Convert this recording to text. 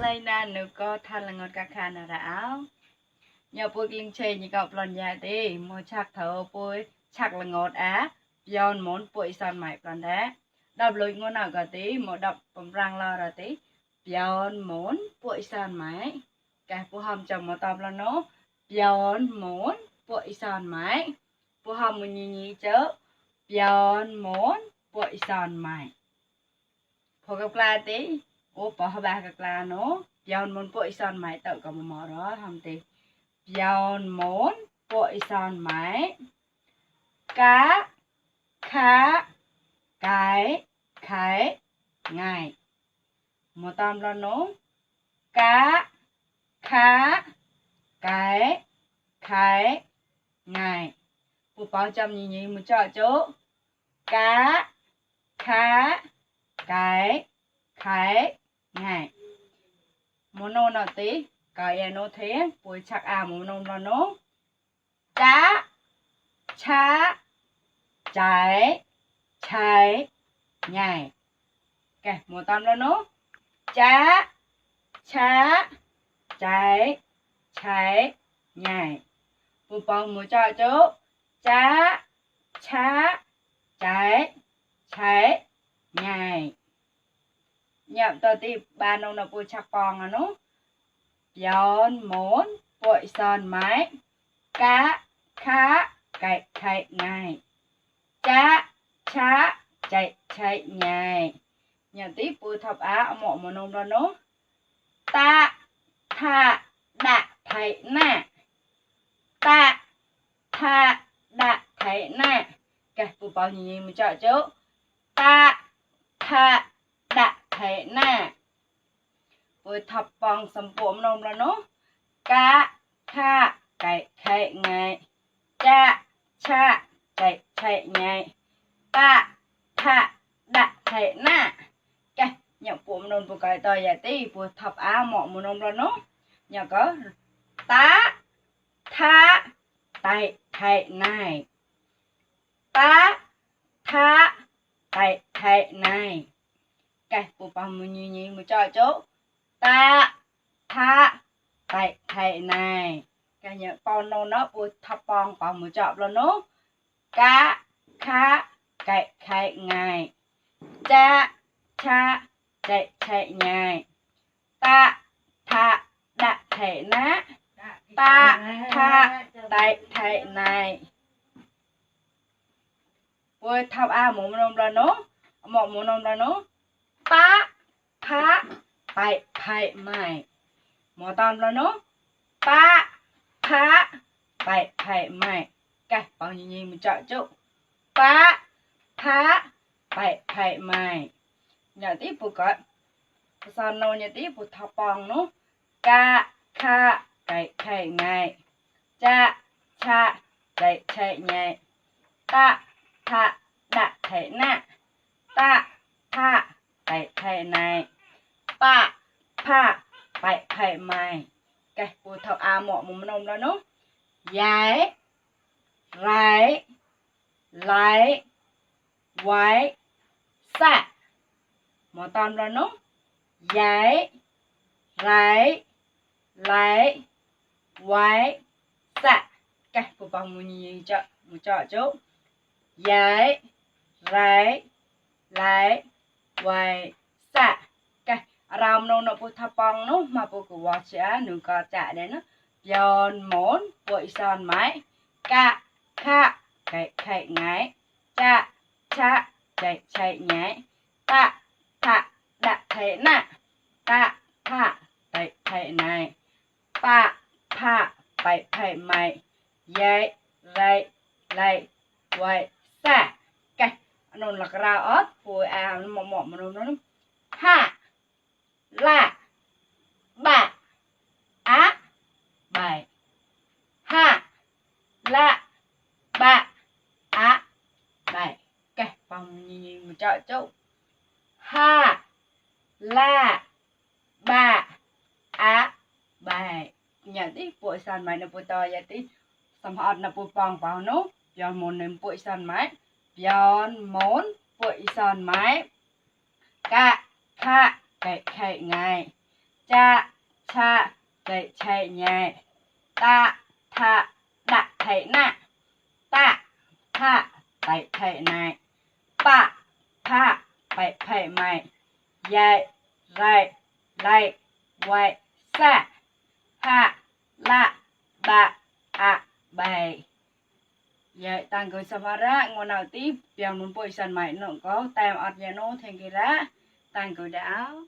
Lấy na nữ có than là ngọt cả khăn ở đảo nhờ bôi linh chê như cậu lần nhà đi mua chắc thở bôi chắc là ngọt á giòn món bôi son mày lần đấy đập lùi ngon nào cả tí một đập bấm răng lo rồi tí giòn món bôi son mày cái bố hầm chồng một tầm là nó giòn món bôi son mày bố hầm một nhì chớ giòn món bôi son mày phô gặp la tí ô bỏ ba gặp la nó giòn món bôi son mày tự có một mỏ đó hầm tí giòn món bội son mái cá khá cái khái ngày một tầm là nó cá khá cái khái ngày một bao trăm nhì một trọ chỗ cá khá cái khái ngày một nô nào tí cái nó thế bồi chắc một nông là nó cá chá trái trái nhảy cái một tầm là nó chá chá trái trái nhảy một bằng một trò chỗ chá chá trái trái nhảy nhậm tờ thì ba nông là bồi chắc bằng là nó giòn món bội son mái cá khá cái khải ngày chá chá chạy chạy nhảy nhận tiếp bùi thập á mọ một nông đó nó ta tha đạ thầy nè ta tha đạ thầy nè cái bùi bao nhiêu mình chọn chỗ ta tha đạ thầy nè với thập bằng sầm bổm nông là nó cá kha cái khệ ngày cha cha chạy chạy ngày ta tha đạ thệ na cái nhận bổm nông của cái tờ giải tí với thập á mọ một nông là nó nhờ có ta tha tại thệ này ta tha tại thệ này cái bùa bằng một nhì một trò chỗ ta tha tại thầy này cái nhớ con nó bùi thập bong bằng một chọp là nó cá khá cái khải ngày cha cha chạy chạy ngày ta tha đạ thầy ná ta tha tại thầy này bùi thập a một nông là nó một nông là nó ta tha tại thầy mày một tầm là nó ta tha tại thầy mày cái bao nhiêu mình chọn chỗ ta tha tại thầy mày nhà tiếp phụ có sao nô nhà tiếp phụ thọ bong nó ca kha cái thầy ngày cha cha cái thầy nhảy ta tha đạ thầy nè ta tha tại thầy này ta tha tại thầy mày cái bùi thọ a mọ một nông đó nó giải rải lại quái xạ một tầm đó nó giải rải lại quái xạ cái bùi bằng một trọ chỗ giải rải lại quái xạ ram nông nó bùi thập bong nó mà bùi của vợ trẻ nữ có trả đến nó giòn món bội son mái cá kha cái khải ngái cha cha chạy chạy nhái ta thạ đạ thầy nè ta thạ tại thầy này ta thạ tại thầy mày dạy dạy lại quay xa cái nông là ra ớt bùi nó mọ nông nó ha la ba á bài ha la ba á bài cái vòng nhìn một trọ chỗ ha la ba á bài nhà tí bụi sàn máy nó bụi to vậy tí sầm hot nó bụi bong vào nó giòn món nem bụi sàn máy giòn món bội son mái ca kha cái chạy ngày cha cha cái chạy nhảy ta tha đặt chạy nạ ta tha cái chạy này pa tha cái chạy mày dạy dạy lại quay xa ha la ba a bảy vậy tăng người savara ngôn nào tiếp bèo nún bôi sân mày nó có tem ọt nhà nó thành cái ra tăng người đảo